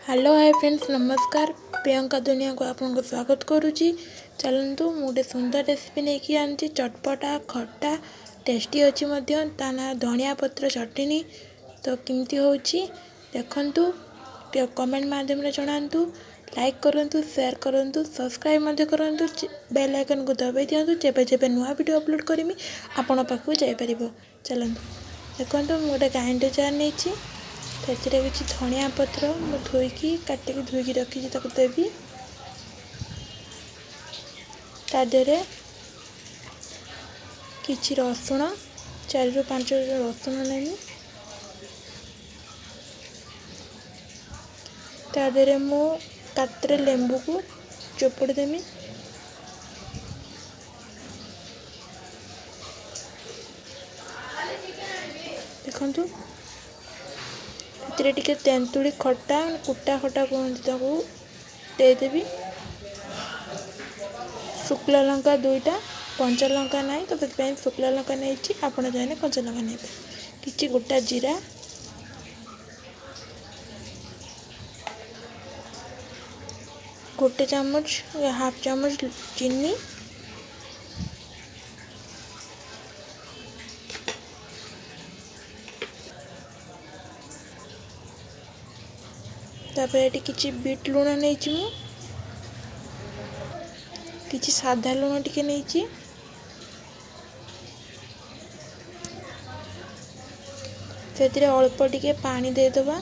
Hello hi friends, ନମସ୍କାର। ପ୍ରିୟଙ୍କା ଦୁନିଆକୁ ଆପଣଙ୍କୁ ସ୍ୱାଗତ କରୁଛି। ଚାଲନ୍ତୁ, ମୁଁ ଗୋଟେ ସୁନ୍ଦର ରେସିପି ନେଇକି ଆଣିଛି, ଚଟପଟା ଖଟା ଟେଷ୍ଟି ଅଛି ମଧ୍ୟ। ତା ନାଁ ଧନିଆ ପତ୍ର ଚଟଣି। ତ କେମିତି ହେଉଛି ଦେଖନ୍ତୁ, ଟିକେ କମେଣ୍ଟ ମାଧ୍ୟମରେ ଜଣାନ୍ତୁ। ଲାଇକ୍ କରନ୍ତୁ, ସେୟାର କରନ୍ତୁ, ସବସ୍କ୍ରାଇବ୍ ମଧ୍ୟ କରନ୍ତୁ, ବେଲ୍ ଆଇକନ୍କୁ ଦବାଇ ଦିଅନ୍ତୁ। ଯେବେ ଯେବେ ନୂଆ ଭିଡ଼ିଓ ଅପଲୋଡ଼ କରିମି, ଆପଣଙ୍କ ପାଖକୁ ଯାଇପାରିବ। ଚାଲନ୍ତୁ ଦେଖନ୍ତୁ, ମୁଁ ଗୋଟେ ଗ୍ରାଇଣ୍ଡର ଜାର୍ ନେଇଛି। ସେଥିରେ କିଛି ଧନିଆ ପତ୍ର ମୁଁ ଧୋଇକି, କାଟିକି ଧୋଇକି ରଖିଛି, ତାକୁ ଦେବି। ତା ଦେହରେ କିଛି ରସୁଣ, 4ରୁ 5 ରସୁଣ ନେବି। ତା ଦେହରେ ମୁଁ କାତରେ ଲେମ୍ବୁକୁ ଚୋପଡ଼ି ଦେମି। ଦେଖନ୍ତୁ, ସେଥିରେ ଟିକେ ତେନ୍ତୁଳି ଖଟା, କୁଟା ଖଟା କୁହନ୍ତି ତାକୁ, ଦେଇଦେବି। ଶୁଖିଲା ଲଙ୍କା 2ଟା, କଞ୍ଚା ଲଙ୍କା ନାହିଁ ତ ସେଥିପାଇଁ ଶୁଖିଲା ଲଙ୍କା ନେଇଛି, ଆପଣ ଚାହିଁଲେ କଞ୍ଚା ଲଙ୍କା ନେବେ। କିଛି ଗୋଟା ଜିରା, 1 ଚାମଚ, ହାଫ୍ ଚାମଚ ଚିନି, ତାପରେ ଏଠି କିଛି ବିଟ୍ ଲୁଣ ନେଇଛି ମୁଁ, କିଛି ସାଧା ଲୁଣ ଟିକେ ନେଇଛି। ସେଥିରେ ଅଳ୍ପ ଟିକେ ପାଣି ଦେଇଦେବା।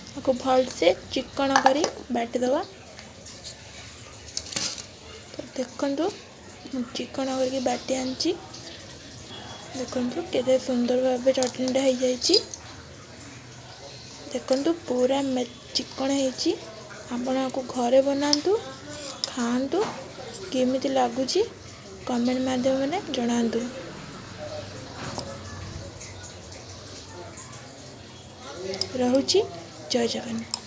ତାକୁ ଭଲସେ ଚିକଣ କରି ବାଟିଦେବା। ତ ଦେଖନ୍ତୁ, ମୁଁ ଚିକଣ କରିକି ବାଟି ଆଣିଛି। ଦେଖନ୍ତୁ କେତେ ସୁନ୍ଦର ଭାବେ ଚଟଣିଟା ହେଇଯାଇଛି। ଦେଖନ୍ତୁ, ପୁରା ଚିକଣ ହେଇଛି। ଆପଣ ଆକୁ ଘରେ ବନାନ୍ତୁ, ଖାଆନ୍ତୁ, କେମିତି ଲାଗୁଛି କମେଣ୍ଟ ମାଧ୍ୟମରେ ଜଣାନ୍ତୁ। ରହୁଛି, ଜୟ ଜଗନ୍ନାଥ।